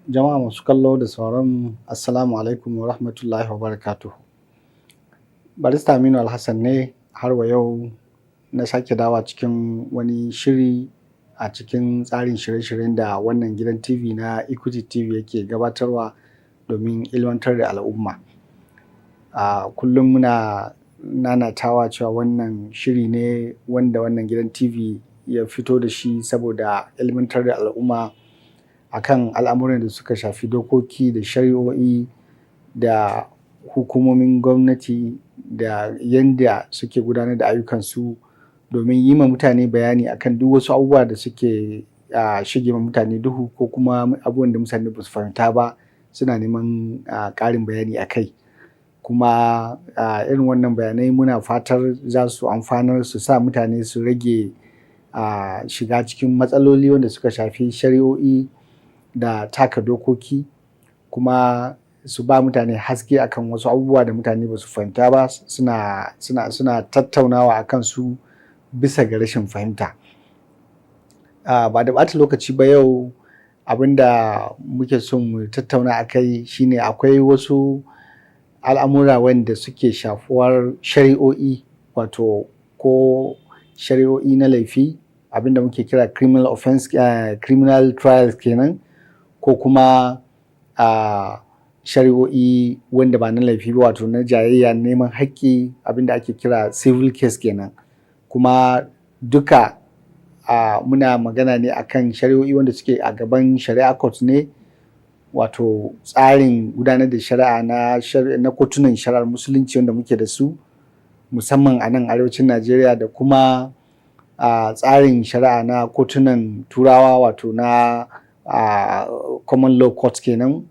Jama'a masu kallo da sauran, Assalamu alaikum wa rahmatullahi wa barakatuhu. Barista Aminu Alhassan ne har wa yau na sake dawowa cikin wani shiri a cikin tsarin shirye-shiryen da wannan gidan TV na Equity TV yake gabatarwa domin ilmantar da al'umma. A kullum muna nanatawa cewa wannan shiri ne wanda wannan gidan TV ya fito da shi saboda ilmantar da al'umma akan al'amuran da suka shafi dokoki da shari'o'i da hukumomin gwamnati da yanda suke gudanar da ayyukansu, domin yi ma mutane bayani akan duk wasu abubuwa da suke shige ma mutane duhu, ko kuma abubuwan da mutane ba su fahimta ba suna neman ƙarin bayani a kai. Kuma irin wannan bayanai muna fatar za su amfanar, su sa mutane su rage shiga cikin matsaloli wanda suka shafi shari'o'i da taka dokoki, kuma su ba mutane haske akan wasu abubuwa da mutane ba su fahimta ba suna tattaunawa akan su bisa ga rashin fahimta. Ba da ɓata lokaci ba, yau abin da muke son mu tattauna a kai shine akwai wasu al'amura wanda suke shafuwar shari'o'i, wato ko shari'o'i na laifi, abin da muke kira criminal offense, criminal trials kenan, ko kuma shari'o'i wanda ba na laifi ba, wato na jayayya neman haƙƙi, abin da ake kira civil case kenan. Kuma duka muna magana ne akan shari'o'i wanda suke a gaban shari'a court ne, wato tsarin gudanar da shari'a na kotunan shari'ar Musulunci wanda muke da su musamman a nan arewacin Najeriya, da kuma tsarin shari'a na kotunan Turawa, wato na common law court kenan,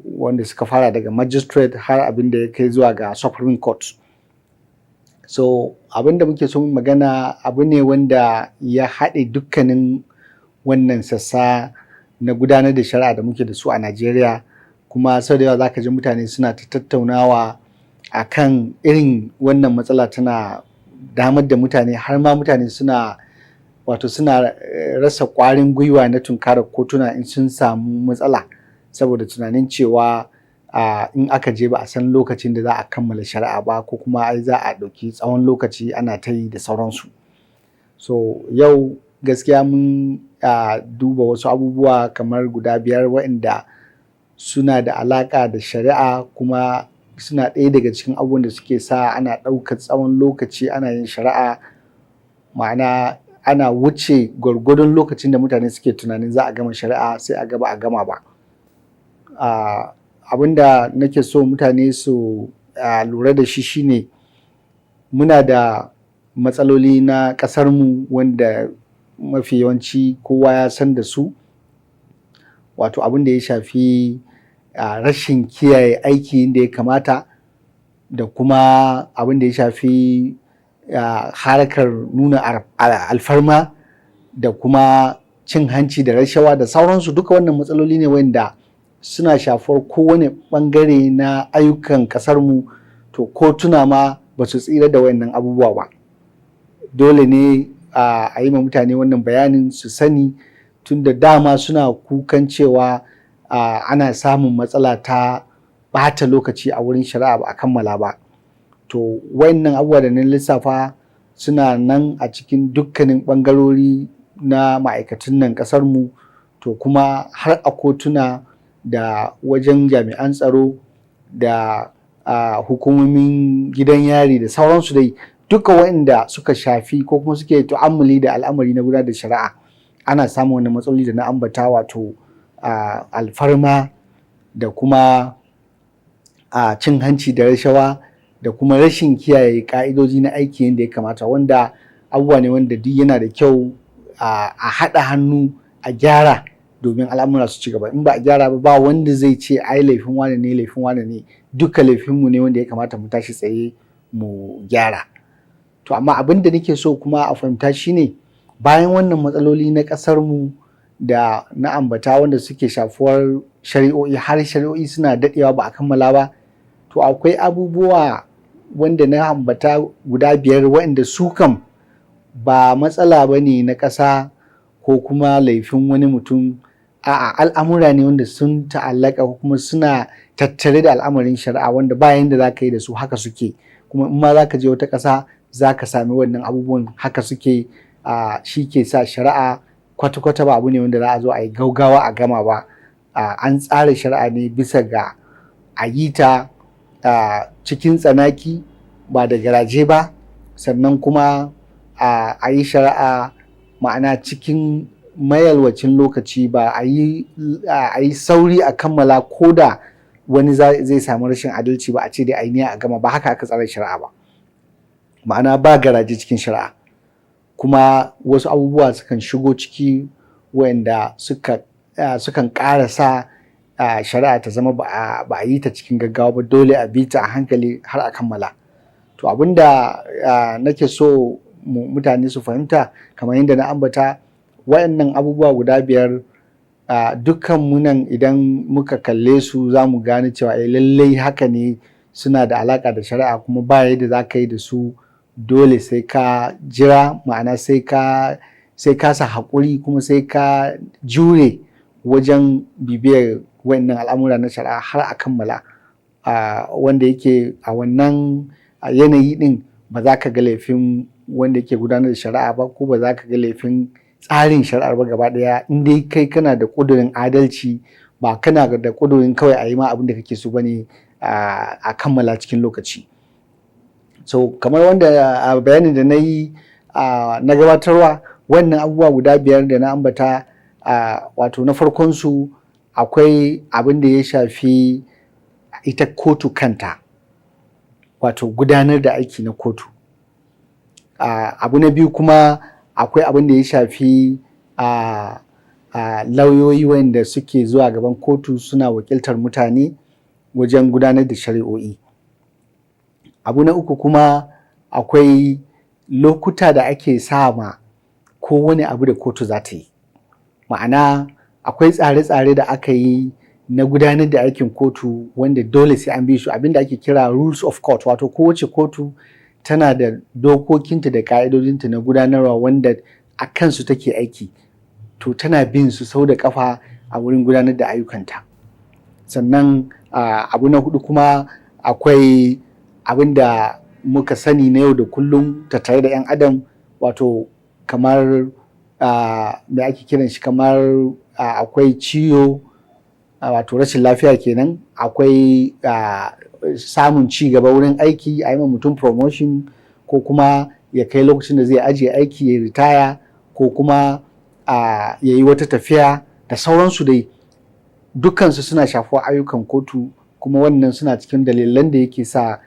wanda suka fara daga magistrate har abin da ya kai zuwa ga Supreme Court. So abin da muke so magana abu ne wanda ya haɗe dukkanin wannan sassa na gudanar da shari'a da muke da su a Najeriya. Kuma sau da yawa za ka ji mutane suna ta tattaunawa a kan irin wannan matsala, tana damar da mutane, har ma mutane suna, wato suna rasa ƙwarin gwiwa na tunkarar kotuna in sun samu matsala, saboda tunanin cewa in aka je ba a san lokacin da za a kammala shari'a ba, ko kuma ai za a ɗauki tsawon lokaci ana ta yi da sauransu. So yau gaskiya mun duba wasu abubuwa kamar guda biyar waɗanda suna da alaƙa da shari'a, kuma suna ɗaya daga cikin abubuwan da suke sa ana ɗaukar tsawon lokaci ana yin shari'a, ma'ana ana wuce gwargwadon lokacin da mutane suke tunanin za a gama shari'a, sai a ga ba a gama ba. Abin da nake so mutane su lura da shi shine muna da matsaloli na ƙasarmu wanda mafi yawanci kowa ya san da su, wato abin da ya shafi rashin kiyaye aiki da ya kamata, da kuma abin da ya shafi harkar nuna alfarma, da kuma cin hanci da rashawa da sauransu. Duka wannan matsaloli ne wanda suna shafar kowane ɓangare na ayyukan ƙasarmu. To kotuna ma ba su tsira da wayannan abubuwa ba. Dole ne a yi ma mutane wannan bayanin su sani, tun da dama suna kukan cewa ana samun matsala ta ɓata lokaci a wurin shari'a, ba a kammala ba. To wayannan abubuwa da na lissafa suna nan a cikin dukkanin ɓangarori na ma'aikatun nan ƙasarmu, to kuma har a kotuna da wajen jami'an tsaro da hukumomin gidan yari da sauransu dai, duka waɗanda suka shafi ko kuma suke tu'ammali da al'amari na gudanar da shari'a, ana samun wannan matsaloli da na ambata, wato alfarma da kuma cin hanci da rashawa da kuma rashin kiyaye ka'idoji na aiki yadda ya kamata, wanda abubuwa ne wanda duk yana da kyau a haɗa hannu a gyara domin al'amura su ci gaba. In ba a gyara ba, ba wanda zai ce ai laifin wane ne, laifin wane ne. Duka laifinmu ne wanda ya kamata mu tashi tsaye mu gyara. To amma abin da nake so kuma a fahimta shine, bayan wannan matsaloli na ƙasar mu da na ambata wanda suke shafuwar shari'o'i, har shari'o'i suna daɗewa ba a kammala ba, to akwai abubuwa wanda na ambata guda biyar waɗanda su kam ba matsala ba ne na ƙasa ko kuma laifin wani mutum. A'a, al'amura ne wanda sun ta'allaka ko kuma suna tattare da al'amarin shari'a, wanda ba yanda za ka yi da su, haka suke. Kuma in ma za ka je wata ƙasa, za ka sami wannan abubuwan haka suke. Shi ke sa shari'a kwata-kwata ba abu ne wanda za a zo a yi gaugawa a gama ba. An tsara shari'a ne bisa ga a yi ta cikin tsanaki, ba da garaje ba, sannan kuma a yi shari'a, ma'ana cikin mayalwacin lokaci, ba a yi sauri a kammala ko da wani zai samu rashin adalci ba, a ce dai a yi a gama. Ba haka aka tsara shari'a ba. Ma'ana, ba garaje cikin shari'a. Kuma wasu abubuwa sukan shigo ciki wanda sukan ƙara sa shari'a ta zama ba a yi ta cikin gaggawa ba, dole a bi ta a hankali har a kammala. To, abinda nake so mutane su fahimta, kamar yadda na ambata, waɗannan abubuwa guda biyar, dukkan munan idan muka kalle su, za mu gane cewa lallai haka ne, suna da alaƙa da shari'a, kuma ba yadda za ka yi da su, dole sai ka jira, ma'ana sai ka sa haƙuri, kuma sai ka jure wajen bibiyar waɗannan al'amura na shari'a har a kammala, wanda yake a wannan yanayi ɗin ba za ka ga laifin wanda yake gudanar da shari'a ba, ko ba za ka ga laifin tsarin shari'ar ba gaba ɗaya, in dai kai kana da ƙudurin adalci, ba kana da ƙudurin kawai a yi ma abin da kake so bane, a kammala cikin lokaci. So kamar wanda a bayanin da na yi na gabatarwa, wannan abubuwa guda biyar da na ambata, wato na farkon su akwai abin da ya shafi ita kotu kanta, wato gudanar da aiki na kotu. Abu na biyu kuma, akwai abin da ya shafi lauyoyi wanda suke zuwa gaban kotu suna wakiltar mutane wajen gudanar da shari'o'i. Abu na uku kuma, akwai lokuta da ake sama kowane abu da kotu za ta yi, ma'ana akwai tsare-tsare da aka yi na gudanar da aikin kotu wanda dole sai an bi su, abin da ake kira rules of court, wato kowace kotu tana da dokokinta da ka'idodinta na gudanarwa wanda a kansu take aiki, to tana bin su sau da kafa a wurin gudanar da ayyukanta. Sannan abu na hudu kuma, akwai abin da muka sani na yau da kullum tattare da 'yan adam, wato kamar me ake kiran shi, kamar akwai ciwo, wato rashin lafiya kenan, akwai samun ci gaba wurin aiki, a yi ma mutum promotion, ko kuma ya kai lokacin da zai ajiye aiki ya ritaya, ko kuma ya yi wata tafiya da sauransu dai, dukkansu suna shafuwar ayyukan kotu. Kuma wannan suna cikin dalilan da yake sa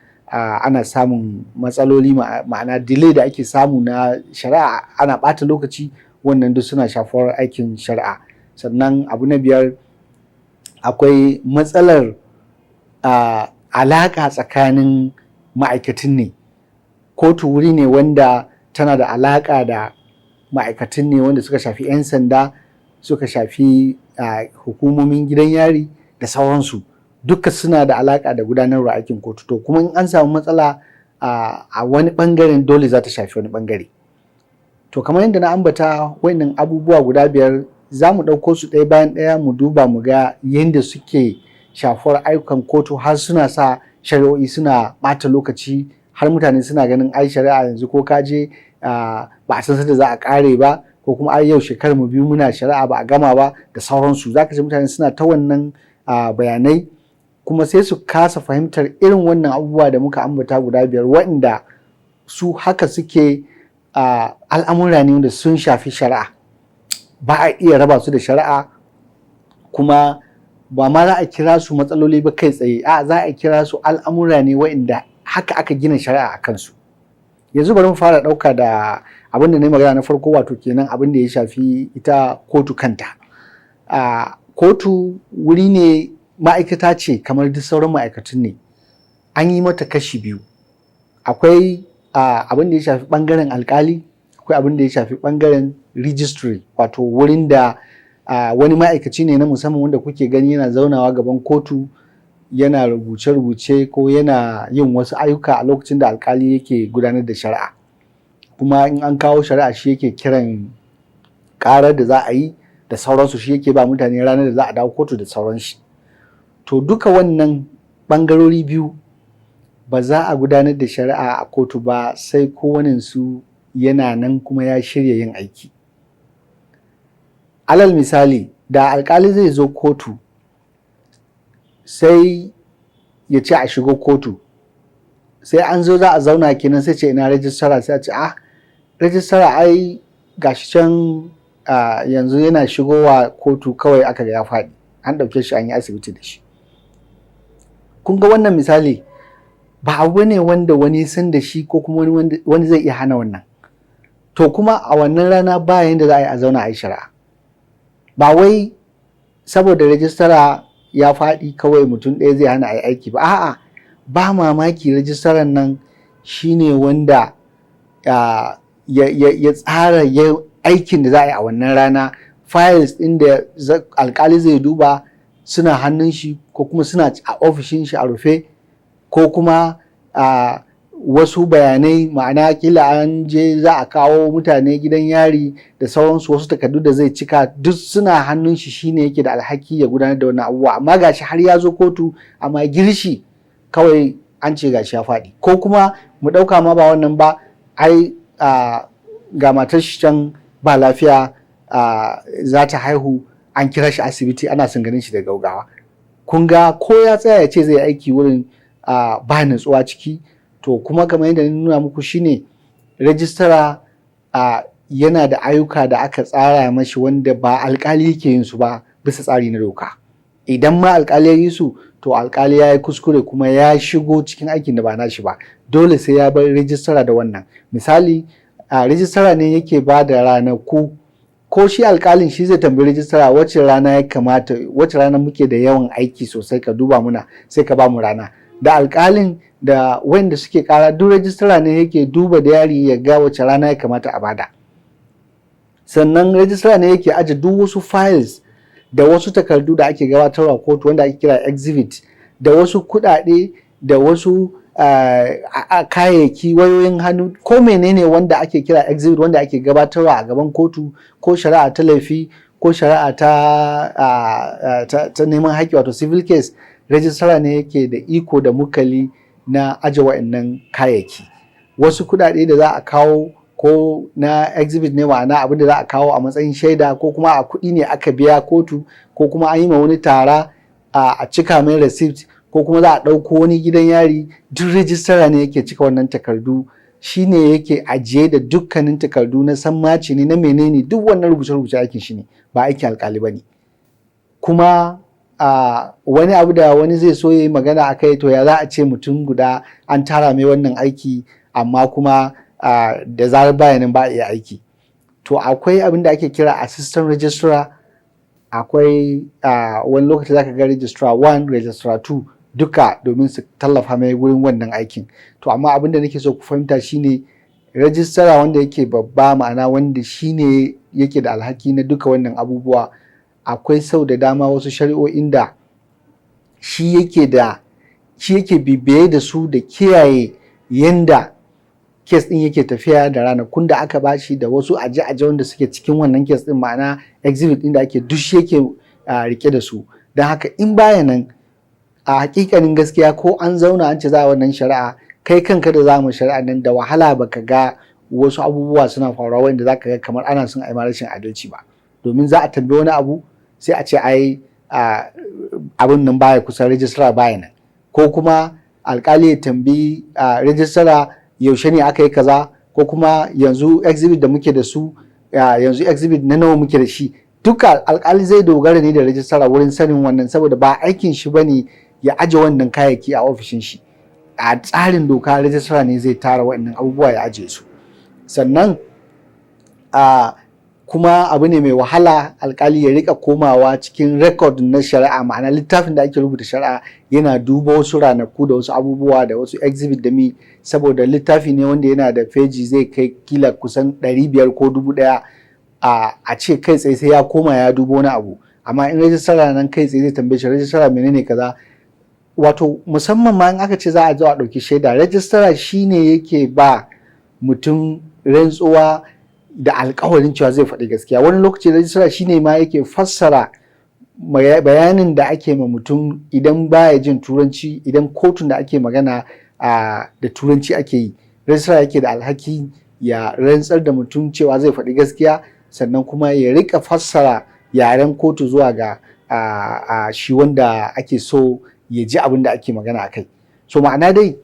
ana samun matsaloli, ma'ana delay da ake samu na shari'a, ana ɓata lokaci, wannan duk suna shafuwar aikin shari'a. Sannan abu na biyar, akwai matsalar alaƙa tsakanin ma'aikatan ne. Kotu wuri ne wanda tana da alaƙa da ma'aikatan ne wanda suka shafi 'yan sanda, suka shafi hukumomin gidan yari da sauransu, duka suna da alaƙa da gudanarwa aikin kotu. To kuma in an samu matsala a wani ɓangaren, dole za ta shafi wani ɓangare. To, kamar yadda na ambata, wannan abubuwa guda biyar za mu ɗauko su ɗaya bayan ɗaya, mu duba mu ga yadda suke shafuwar ayyukan kotu har suna sa shari'o'i suna ɓata lokaci, har mutane suna ganin ai shari'a yanzu ko ka je ba a san sanda za a ƙare ba, ko kuma ai yau shekarar mu 2 muna shari'a ba a gama ba da sauransu. Za ka ji mutane suna ta wannan bayanai, kuma sai su kasa fahimtar irin wannan abubuwa da muka ambata guda biyar, waɗanda su haka suke, al'amura ne wanda sun shafi shari'a, ba a iya raba su da shari'a. Kuma ba ma za a kira su matsaloli ba kai tsaye, a za a kira su al'amura ne waɗanda haka aka gina shari'a a kansu. Yanzu bari mu fara ɗauka da abin da na yi magana na farko, wato kenan abin da ya shafi ita kotu kanta. Kotu wuri ne, ma'aikata ce kamar duk sauran ma'aikatun ne. An yi mata kashi biyu: akwai abin da ya shafi ɓangaren alkali, akwai abin da ya shafi ɓangaren registry, wato wurin da wani ma'aikaci ne na musamman wanda kuke gani yana zaunawa gaban kotu yana rubuce-rubuce ko yana yin wasu ayyuka a lokacin da alkali yake gudanar da shari'a. Kuma in an kawo shari'a, shi yake kiran karar da za a yi da da sauransu. Shi yake ba mutane ranar da za a dawo kotu da sauran shi. To duka wannan ɓangarori biyu ba za a gudanar da shari'a a kotu ba sai kowanensu yana nan kuma ya shirya yin aiki. Alal misali, da alkali zai zo kotu sai ya ce a shigo kotu, sai an zo za a zauna kenan, sai ce ina rajistara? Sai a ce, "Ah, rajistara ai gashi can." Yanzu yana shigowa kotu kawai aka ga ya faɗi, an ɗauke shi an yi asibiti da shi. Kun ga wannan misali ba abu ne wanda wani san da shi ko kuma wani zai iya hana wannan. To kuma a wannan rana ba yanda za a yi a zauna a yi shari'a. Ba wai saboda rajistara ya faɗi kawai mutum ɗaya zai hana a yi aiki ba. A'a, ba mamaki rajistaran nan shine wanda ya tsara aikin da za a yi a wannan rana. Files ɗin da alkali zai duba suna hannun shi, ko kuma suna a ofishin shi a rufe, ko kuma wasu bayanai, ma'ana kila an je za a kawo mutane gidan yari da sauransu, wasu takardu da zai cika duk suna hannun shi. Shine yake da alhaki ya gudanar da wannan abubuwa, amma gashi har ya zo kotu amma girshi kawai an ce gashi ya faɗi. Ko kuma mu ɗauka ma ba wannan ba, ai ga matar shi can ba lafiya, za ta haihu, an kira shi asibiti, ana son ganin shi da gaugawa. Kun ga ko ya tsaya ya ce zai aiki wurin, ba nutsuwa ciki. To kuma kamar yadda na nuna muku shine rajistara yana da ayyuka da aka tsara mashi wanda ba alkali yake yin su ba bisa tsari na doka. Idan ma alkali ya yi su, to alkali ya yi kuskure kuma ya shigo cikin aikin da ba nashi ba. Dole sai ya bar rajistara da wannan. Misali, rajistara ne yake ba da ranaku, ko shi alkalin shi zai tambayi rajistara wacce rana ya kamata, wacce rana muke da yawan aiki sosai, ka duba muna sai ka ba mu rana. Da alkalin da wanda suke kara duk rajistara ne yake duba diary ya ga wace rana ya kamata a bada. Sannan rajistara ne yake aje duk wasu files da wasu takardu da ake gabatarwa kotu wanda ake kira exhibit, da wasu kuɗaɗe, da wasu kayayyaki, wayoyin hannu, ko menene wanda ake kira exhibit wanda ake gabatarwa a gaban kotu, ko shari'a ta laifi ko shari'a ta neman haƙƙi, wato civil case. Rajistara ne yake da iko da mukali na aje wa'annan kayayyaki. Wasu kuɗaɗe da za a kawo, ko na exhibit ne, ma'ana abin da za a kawo a matsayin shaida, ko kuma a kuɗi ne aka biya kotu, ko kuma an yi ma wani tara a cika mai receipt, ko kuma za a ɗauko wani gidan yari, duk rajistara ne yake cika wannan takardu. Shi ne yake ajiye da dukkanin takardu na sammaci ne na menene, duk wannan rubuce-rubuce aikin shi ne, ba aikin alkali ba ne. Kuma wani abu da wani zai so ya yi magana a kai, to ya za a ce mutum guda an tara mai wannan aiki amma kuma da zarar bayanin ba a iya aiki? To akwai abin da ake kira assistant registrar. Akwai wani lokaci zaka ga registrar 1, registrar 2, duka domin su tallafa mai wurin wannan aikin. To amma abin da nake so ku fahimta shine registrar wanda yake babba, ma'ana wanda shine yake da alhaki na duka wannan abubuwa, akwai sau da dama wasu shari'o'in da shi yake bibiye da su da kiyaye yanda case din yake tafiya da ranakun da aka bashi da wasu aje-aje wanda suke cikin wannan case din, ma'ana exhibit din da ake, duk shi yake rike da su. Don haka in baya nan, a hakikanin gaskiya, ko an zauna an ce za a wannan shari'a, kai kanka da za mu shari'a nan da wahala baka ga wasu abubuwa suna faruwa wanda zaka ga kamar ana son a yi rashin adalci ba, domin za a tambayi wani abu sai a ce ai abin nan baya kusa, registrar baya nan, ko kuma alkali ya tambayi registrar yaushe ne aka yi kaza, ko kuma yanzu exhibit da muke da su, yanzu exhibit na nawa muke da shi. Duka alkali zai dogara ne da registrar wurin sanin wannan, saboda ba aikin shi bane ya aje wannan kayayyaki a ofishin shi. A tsarin doka, registrar ne zai tara waɗannan abubuwa ya aje su. Sannan kuma abu ne mai wahala alkali ya rika komawa cikin record na shari'a, ma'ana littafin da ake rubuta shari'a, yana duba wasu ranaku da wasu abubuwa da wasu exhibit da mi, saboda littafi ne wanda yana da feji zai kai kila kusan 500 ko 1000. A ce kai tsaye sai ya koma ya duba wani abu. Amma in registrar nan, kai tsaye zai tambaye shi, "Registrar, menene kaza?" Wato musamman ma in aka ce za a zo a ɗauki shaida, registrar shine yake ba mutum rantsuwa. da alkawarin cewa zai faɗi gaskiya. Wani lokaci rajistara shine ma yake fassara bayanin da ake ma mutum idan baya jin Turanci. Idan kotun da ake magana da Turanci ake yi, rajistara yake da alhaki ya rantsar da mutum cewa zai faɗi gaskiya, sannan kuma ya rika fassara yaren kotu zuwa ga shi wanda ake so ya ji abin da ake magana a kai. So ma'ana dai,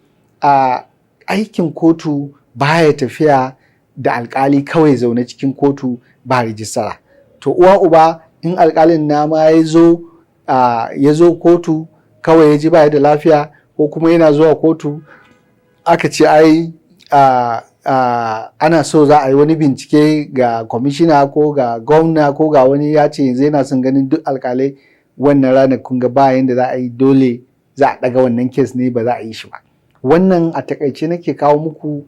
aikin kotu baya tafiya da alkali kawai zaune cikin kotu ba rijistara. To uwa uba, in alkalin na ma ya zo kotu kawai ya ji baya da lafiya, ko kuma yana zuwa kotu aka ce ai ana so za a yi wani bincike ga kwamishina ko ga gwamna ko ga wani, ya ce yanzu yana son ganin duk alkalai wannan ranar, kun ga bayan da za a yi, dole za a ɗaga wannan case ne, ba za a yi shi ba. Wannan a takaice nake kawo muku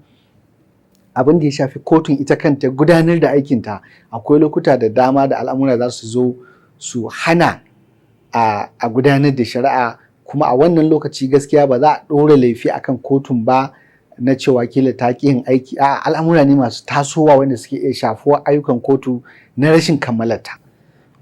abin da ya shafi kotun ita kanta, gudanar da aikinta. Akwai lokuta da dama da al'amura za su zo su hana a gudanar da shari'a, kuma a wannan lokaci gaskiya ba za a ɗora laifi akan kotun ba na cewa kila ta ƙi yin aiki. A al'amura ne masu tasowa wanda suke iya shafuwar ayyukan kotu na rashin kammalarta.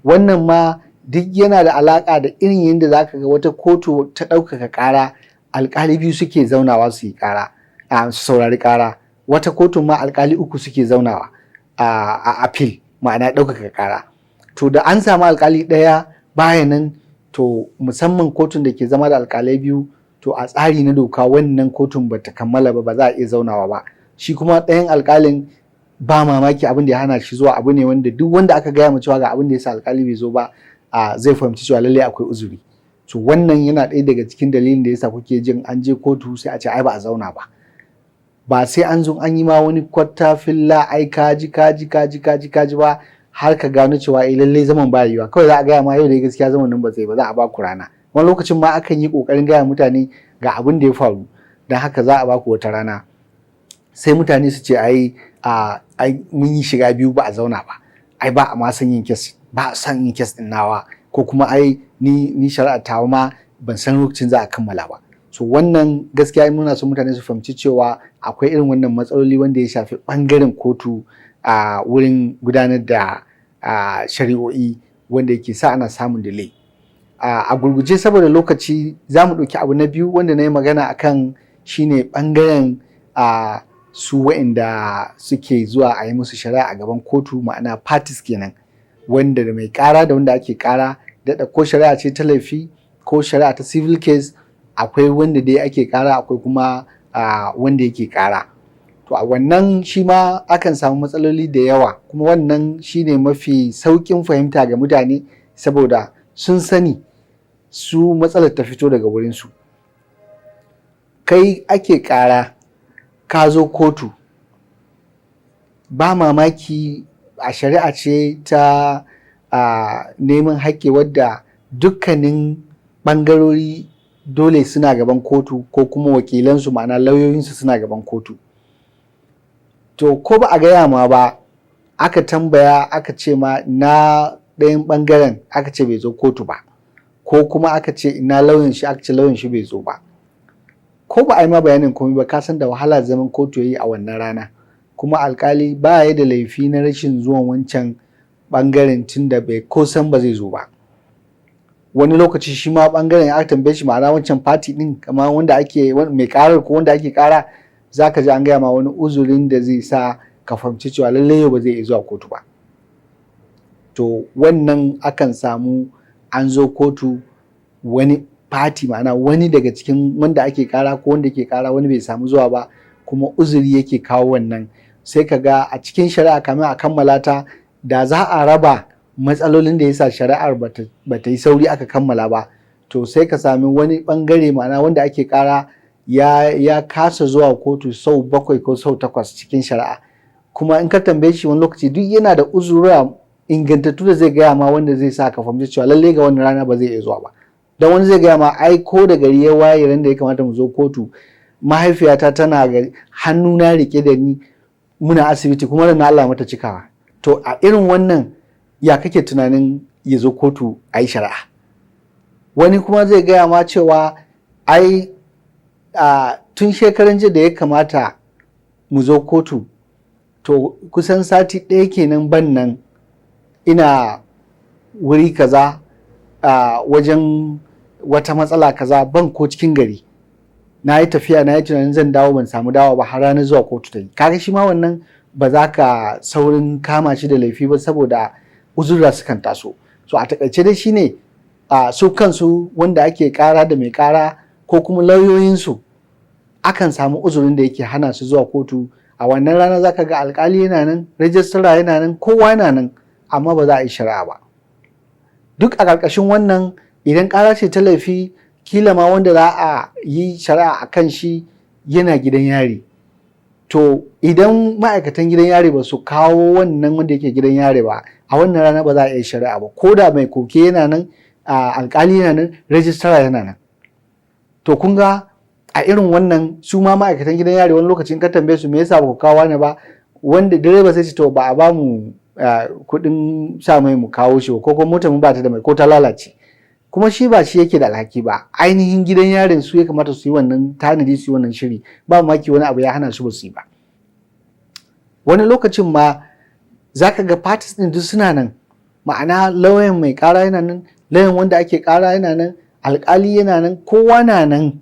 Wannan ma duk yana da alaƙa da irin yadda za ka ga wata kotu ta ɗaukaka ƙara alƙali biyu suke zaunawa su yi ƙara, a su saurari ƙara. Wata kotun ma alƙali uku suke zaunawa a appeal, ma'ana ɗaukaka ƙara. To da an samu alƙali ɗaya baya nan, to musamman kotun da ke zama da alƙalai biyu, to a tsari na doka wannan kotun ba ta kammala ba, ba za a iya zaunawa ba. Shi kuma ɗayan alƙalin, ba mamaki abin da ya hana shi zuwa abu ne wanda duk wanda aka gaya ma cewa ga abin da ya sa alƙali bai zo ba, zai fahimci cewa lallai akwai uzuri. To wannan yana ɗaya daga cikin dalilin da yasa kuke jin an je kotu sai a ce ai ba a zauna ba. Ba sai an zo an yi ma wani kwatta filla, ai kaji kaji kaji kaji kaji ba, har ka gano cewa eh, lallai zaman ba yiwuwa. Kawai za a gaya ma yau da gaskiya zaman nan ba zai ba, za a ba ku rana. Wani lokacin ma akan yi kokarin gaya mutane ga abin da ya faru, don haka za a ba ku wata rana. Sai mutane su ce ai ai mun yi shiga biyu ba a zauna ba, ai ba a ma san yin case, ba a san yin case din nawa, ko kuma ai ni shari'a tawa ma ban san lokacin za a kammala ba. So wannan gaskiya muna son mutane su fahimci cewa akwai irin wannan matsaloli wanda ya shafi bangaren kotu a wurin gudanar da shari'o'i, wanda yake sa ana samun delay. A gurguje, saboda lokaci, za mu ɗauki abu na biyu wanda na yi magana akan shine ɓangaren su wa'inda suke zuwa a yi musu shari'a a gaban kotu, ma'ana parties kenan, wanda da mai ƙara da wanda ake ƙara. Daɗa ko shari'a ce ta laifi ko shari'a ta civil case, akwai wanda dai ake ƙara, akwai kuma wanda yake ƙara. To a wannan shi ma akan samu matsaloli da yawa, kuma wannan shine mafi sauƙin fahimta ga mutane saboda sun sani su matsalar ta fito daga wurinsu. Kai ake ƙara, ka zo kotu, ba mamaki a shari'a ce ta neman haƙƙi wadda dukkanin ɓangarori dole suna gaban kotu, ko kuma wakilansu, ma'ana lauyoyinsu, suna gaban kotu. To ko ba a gaya ma ba, aka tambaya aka ce ma na ɗayan ɓangaren, aka ce bai zo kotu ba, ko kuma aka ce ina lauyan shi, aka ce lauyan shi bai zo ba, ko ba a yi ma bayanin komai ba, ka san da wahala zaman kotu yayi a wannan rana. Kuma alkali ba ya da laifi na rashin zuwan wancan ɓangaren, tun da bai ko san ba zai zo ba. Wani lokaci shi ma ɓangaren aka tambaye shi, ma'ana wancan party ɗin, kamar wanda ake mai ƙarar ko wanda ake ƙara, za ka ji an gaya ma wani uzurin da zai sa ka fahimci cewa lallai yau ba zai iya zuwa kotu ba. To wannan akan samu an zo kotu, wani party, ma'ana wani daga cikin wanda ake kara ko wanda ke kara, wani bai samu zuwa ba, kuma uzuri yake kawo wannan. Sai ka ga a cikin shari'a kamin a kammala ta, da za a raba matsalolin da yasa shari'ar bata yi sauri aka kammala ba, to sai ka sami wani bangare, ma'ana wanda ake kara, ya kasa zuwa kotu sau 7 ko sau 8 cikin shari'a. Kuma in ka tambaye shi, wani lokaci duk yana da uzura ingantattu da zai gaya ma, wanda zai sa ka fahimci cewa lallai ga wannan rana ba zai iya zuwa ba. Don wani zai gaya ma, ai ko da gari ya waye ran da ya kamata mu zo kotu, mahaifiyata tana ga hannuna rike da ni, muna asibiti, kuma ran Allah mata cikawa. To a irin wannan ya kake tunanin ya zo kotu a yi shari'a? Wani kuma zai gaya ma cewa ai tun shekaran jiya da ya kamata mu zo kotu. To kusan sati ɗaya kenan ban nan, ina wuri kaza a wajen wata matsala kaza, ban ko cikin gari, na yi tafiya, na yi tunanin zan dawo, ban samu dawo ba har ranar zuwa kotu ta yi. Kaga shi ma wannan ba za ka saurin kama shi da laifi ba, saboda uzura sukan taso. So a takaice dai shine a su kansu wanda ake kara da mai kara ko kuma lauyoyinsu, akan samu uzurin da yake hana su zuwa kotu a wannan rana. Zaka ga alkali yana nan, rajistara yana nan, kowa yana nan, amma ba za a yi shari'a ba. Duk a ƙarƙashin wannan, idan ƙara ce ta laifi, kila ma wanda za a yi shari'a a kan shi yana gidan yari. To idan ma'aikatan gidan yari ba su kawo wannan wanda yake gidan yari ba a wannan rana, ba za a yi shari'a ba, ko da mai koke yana nan, alkali yana nan, rajistara yana nan. To kun ga a irin wannan, su ma ma'aikatan gidan yari wani lokacin ka tambaye su, "Me yasa ba ku kawo ne ba?" wanda direba sai ce, "To ba a ba mu kuɗin sa mai mu kawo shi ba, ko kuma motar mu ba ta da mai, ko ta lalace." Kuma shi ba shi yake da alhaki ba, ainihin gidan yarin su ya kamata su yi wannan tanadi, su yi wannan shiri. Ba maki wani abu ya hana su ba su yi ba. Wani lokacin ma za ka ga parties ɗin duk suna nan, ma'ana lauyan mai ƙara yana nan, lauyan wanda ake ƙara yana nan, alƙali yana nan, kowa na nan.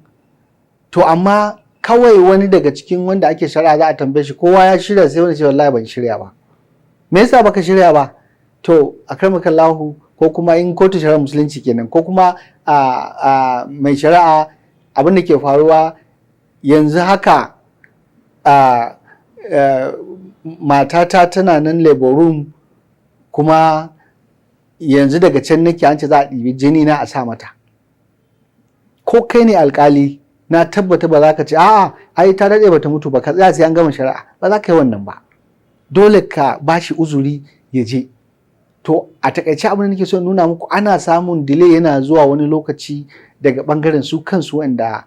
To amma kawai wani daga cikin wanda ake shari'a za a tambaye shi, "Kowa ya shirya?" Sai wani ce, "Wallahi ban shirya ba." "Me yasa baka shirya ba?" "To, akramakallahu," ko kuma in kotu shari'ar Musulunci kenan, ko kuma a mai shari'a, abin da ke faruwa yanzu haka, a matata tana nan labor room, kuma yanzu daga can nake, an ce za a ɗibi jini na a sa mata. Ko kai ne alkali, na tabbata ba za ka ce, "A'a, ai ta daɗe bata mutu ba, ka tsaya sai an gama shari'a." Ba za ka yi wannan ba. Dole ka ba shi uzuri ya je. To a takaice, abin da nake so nuna muku, ana samun delay yana zuwa wani lokaci daga bangaren su kansu wanda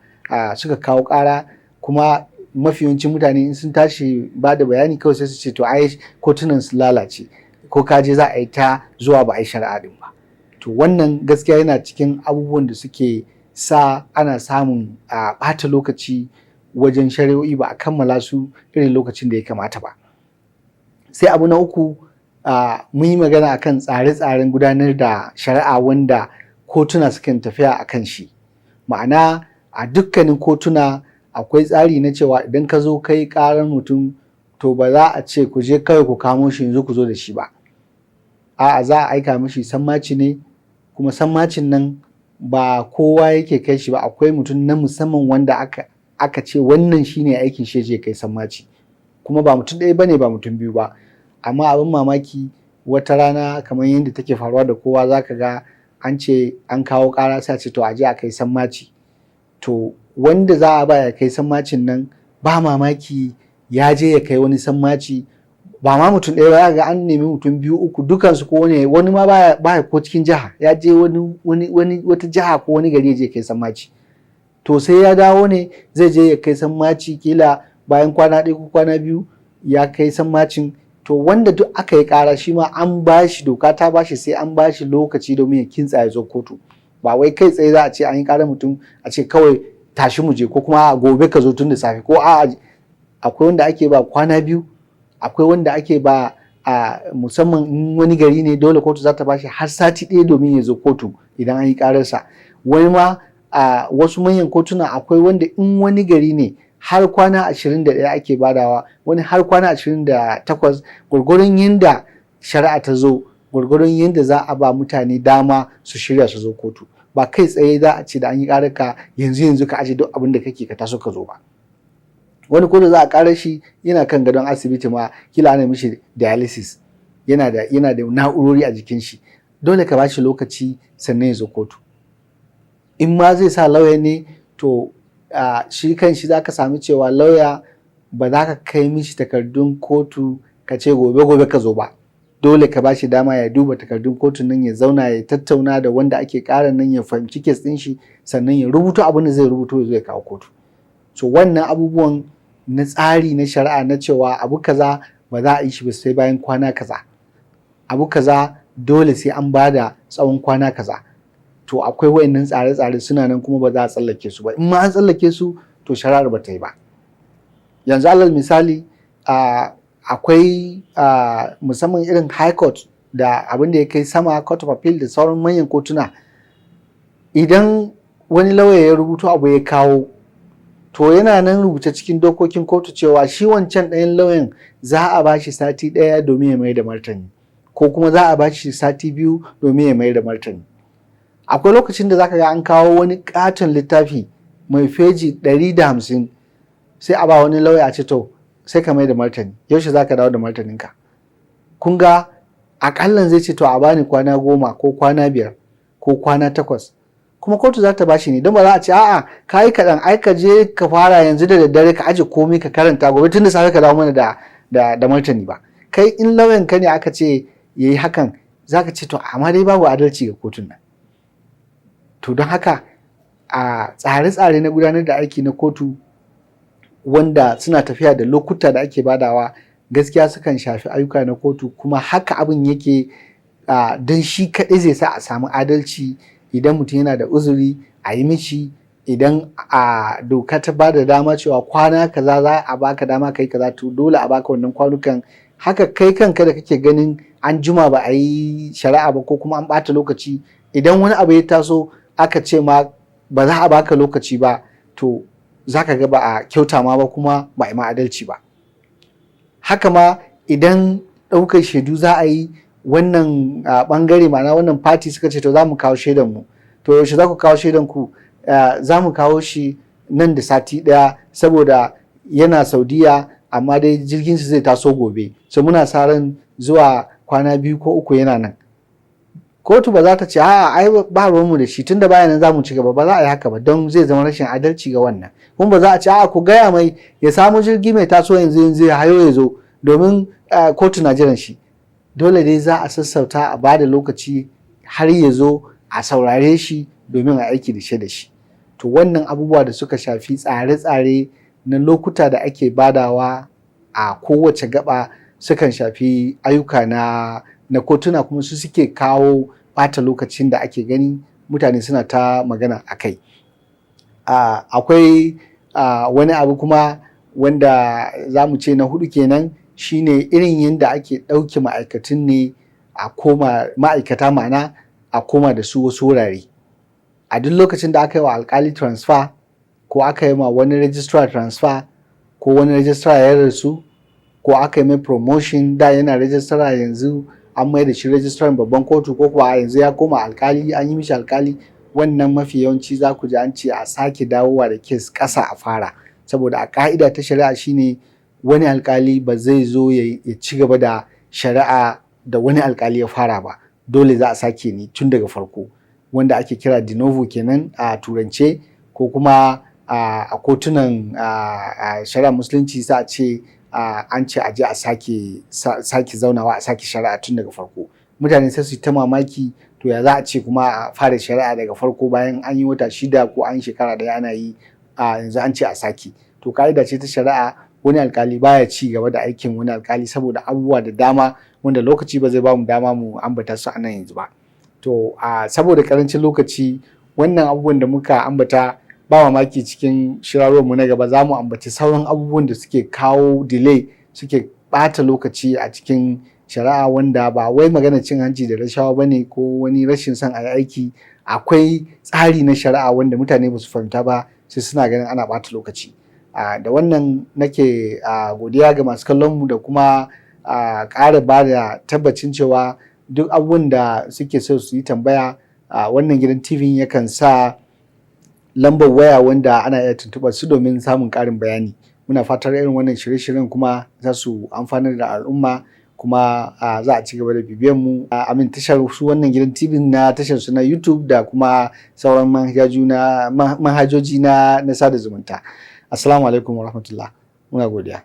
suka kawo ƙara. Kuma mafi yawancin mutane in sun tashi ba da bayani, kawai sai su ce, "To ai kotunan su lalace, ko ka je za a yi ta zuwa ba a yi shari'a din ba." To wannan gaskiya yana cikin abubuwan da suke sa ana samun a ɓata lokaci wajen shari'o'i, ba a kammala su irin lokacin da ya kamata ba. Sai abu na uku, mun yi magana akan tsare-tsaren gudanar da shari'a wanda kotuna sukan tafiya a kan shi. Ma'ana, a dukkanin kotuna akwai tsari na cewa idan ka zo kai karar mutum, to ba za a ce, "Ku je kawai ku kamo shi yanzu ku zo da shi" ba. A'a, za a aika mishi sammaci ne, kuma sammacin nan ba kowa yake kai shi ba. Akwai mutum na musamman wanda aka ce wannan shine aikin shi, je kai sammaci. Kuma ba mutum ɗaya bane, ba mutum biyu ba. Amma abin mamaki, wata rana, kamar yadda take faruwa da kowa, zaka ga an ce an kawo ƙara, sai a ce, "To a je a kai sammaci." To wanda za a ba ya kai sammacin nan, ba mamaki ya je ya kai wani sammaci, ba ma mutum ɗaya ba, ga an nemi mutum biyu, uku, dukansu ko wani wani ma baya ko cikin jiha, ya je wani wata jiha ko wani gari ya je kai sammaci. To sai ya dawo ne zai je ya kai sammaci, kila bayan kwana ɗaya ko kwana 2 ya kai sammacin. To wanda duk aka yi ƙara, shi ma an ba shi, doka ta ba shi, sai an ba shi lokaci domin ya kintsa ya zo kotu. Ba wai kai tsaye za a ce an yi ƙarar mutum, a ce kawai, "Tashi mu je," ko kuma, "Gobe ka zo tun da safe," ko a akwai wanda ake ba kwana 2, akwai wanda ake ba a musamman in wani gari ne, dole kotu za ta ba shi har sati 1 domin ya zo kotu idan an yi ƙararsa. Wani ma, a wasu manyan kotuna, akwai wanda in wani gari ne har kwana 21 ake badawa, wani har kwana 28, gwargwadon yadda shari'a ta zo, gwargwadon yadda za a ba mutane dama su shirya su zo kotu. Ba kai tsaye za a ce da an yi ƙararka yanzu yanzu ka aje duk abin da kake ka taso ka zo ba. Wani ko da za a ƙarar shi yana kan gadon asibiti ma, kila ana mishi dialysis, yana da na'urori a jikin shi, dole ka bashi lokaci sannan ya zo kotu. In ma zai sa lauya ne, to shi kan shi za ka sami cewa lauya ba za ka kai mishi takardun kotu ka ce, "Gobe gobe ka zo" ba. Dole ka bashi dama ya duba takardun kotun nan, ya zauna ya tattauna da wanda ake ƙara nan, ya fahimci case ɗin shi, sannan ya rubuto abin da zai rubuto ya zo ya kawo kotu. So wannan abubuwan na tsari na shari'a, na cewa abu kaza ba za a yi shi ba sai bayan kwana kaza, abu kaza dole sai an ba da tsawon kwana kaza, to akwai wayannan tsare-tsare suna nan, kuma ba za a tsallake su ba. In ma an tsallake su, to shari'ar ba ta yi ba. Yanzu alal misali, a Akwai musamman irin high court da abin da ya kai sama, court of appeal da sauran manyan kotuna, idan wani lauya ya rubuto abu ya kawo, to yana nan rubuce cikin dokokin kotu cewa shi wancan ɗayan lauyan za a ba shi sati 1 domin ya mai da martani, ko kuma za a ba shi sati 2 domin ya mai da martani. Akwai lokacin da zaka ga an kawo wani katon littafi mai feji 150, sai a ba wani lauya a ce, "To, sai ka mai da martani, yaushe zaka dawo da martaninka?" Kun ga akallan zai ce, "To, a bani kwana 10 ko kwana 5 ko kwana 8." Kuma kotu za ta bashi ne, don ba za a ce, "A'a, ka yi kaɗan, ai ka je ka fara yanzu da daddare, ka aje komai, ka karanta, gobe tun da safe ka dawo mana da martani" ba. Kai in lauyan ka ne aka ce yayi hakan, za ka ce, "To, amma dai babu adalci ga kotun nan." To, don haka a tsare-tsare na gudanar da aiki na kotu wanda suna tafiya da lokuta da ake badawa, gaskiya sukan shafi ayyuka na kotu. Kuma haka abin yake, don shi kaɗai zai sa a samu adalci. Idan mutum yana da uzuri, a yi mishi. Idan a doka ta ba da dama cewa kwana kaza za a baka dama kai kaza, to dole a baka wannan kwanukan. Haka kai kanka da kake ganin an juma ba a yi shari'a ba ko kuma an ɓata lokaci, idan wani abu ya taso aka ce ma ba za a baka lokaci ba, to za ka ga ba a kyauta ma ba, kuma ba a yi ma adalci ba. Haka ma idan ɗaukar shaidu za a yi, wannan ɓangare, ma'ana wannan party, suka ce, "To, za mu kawo shaidan mu." "To, yaushe za ku kawo shaidan ku?" "Za mu kawo shi nan da sati 1, saboda yana Saudiya, amma dai jirgin su zai taso gobe, so muna sa ran zuwa kwana 2 ko 3 yana nan." Kotu ba za ta ce, "A'a, ai ba ruwanmu da shi, tunda baya nan za mu ci gaba" ba. Za a yi haka ba, don zai zama rashin adalci ga wannan. Kuma ba za a ce, "A'a, ku gaya mai ya samu jirgi mai taso yanzu yanzu ya hayo ya zo, domin kotu na jiran shi." Dole dai za a sassauta, a bada lokaci har ya zo a saurare shi domin a aiki da shi da shi. To, wannan abubuwa da suka shafi tsare-tsare na lokuta da ake badawa a kowace gaba sukan shafi ayyuka na kotuna, kuma su suke kawo ɓata lokacin da ake gani mutane suna ta magana a kai. Akwai wani abu kuma wanda za mu ce na hudu kenan, shine irin yadda ake ɗauke ma'aikatun ne a koma ma'aikata, ma'ana a koma da su wasu wurare. A duk lokacin da aka yi wa alkali transfer, ko aka yi ma wani registrar transfer, ko wani registrar ya rasu, ko aka yi mai promotion, da yana registrar yanzu an mai da shi registrar babban kotu, ko kuwa yanzu ya koma alkali, an yi mishi alkali, wannan mafi yawanci za ku ji an ce a sake dawowa da case ƙasa a fara. Saboda a ka'ida ta shari'a shine wani alkali ba zai zo ya ci gaba da shari'a da wani alkali ya fara ba, dole za a sake ni tun daga farko, wanda ake kira de novo kenan a turance, ko kuma a kotunan shari'a musulunci za a ce an ce a je a sake zaunawa a sake shari'a tun daga farko. Mutane sai su yi ta mamaki, to ya za a ce kuma a fara shari'a daga farko bayan an yi wata 6 ko an shekara 1 ana yi, yanzu an ce a sake? To, ka'ida ce ta shari'a, wani alkali baya ci gaba da aikin wani alkali, saboda abubuwa da dama wanda lokaci ba zai ba mu dama mu ambata su a nan yanzu ba. To, saboda karancin lokaci, wannan abubuwan da muka ambata, ba mamaki cikin mu na gaba za mu ambaci sauran abubuwan da suke kawo delay, suke ɓata lokaci a cikin shari'a, wanda ba wai magana cin hanci da rashawa bane ko wani rashin son a yi aiki. Akwai tsari na shari'a wanda mutane ba su fahimta ba, sai suna ganin ana ɓata lokaci. Da wannan nake godiya ga masu kallon mu da kuma ƙara ba da tabbacin cewa duk abubuwan da suke so su yi tambaya, wannan gidan TV yakan sa lambar waya wanda ana iya tuntuɓar su domin samun ƙarin bayani. Muna fatar irin wannan shirye-shiryen kuma za su amfanar da al'umma, kuma za a ci gaba da bibiyan mu a amin tashar su wannan gidan TV na tashar su na YouTube da kuma sauran manhajoji na sada zumunta. Assalamu alaikum warahmatullah. Muna godiya.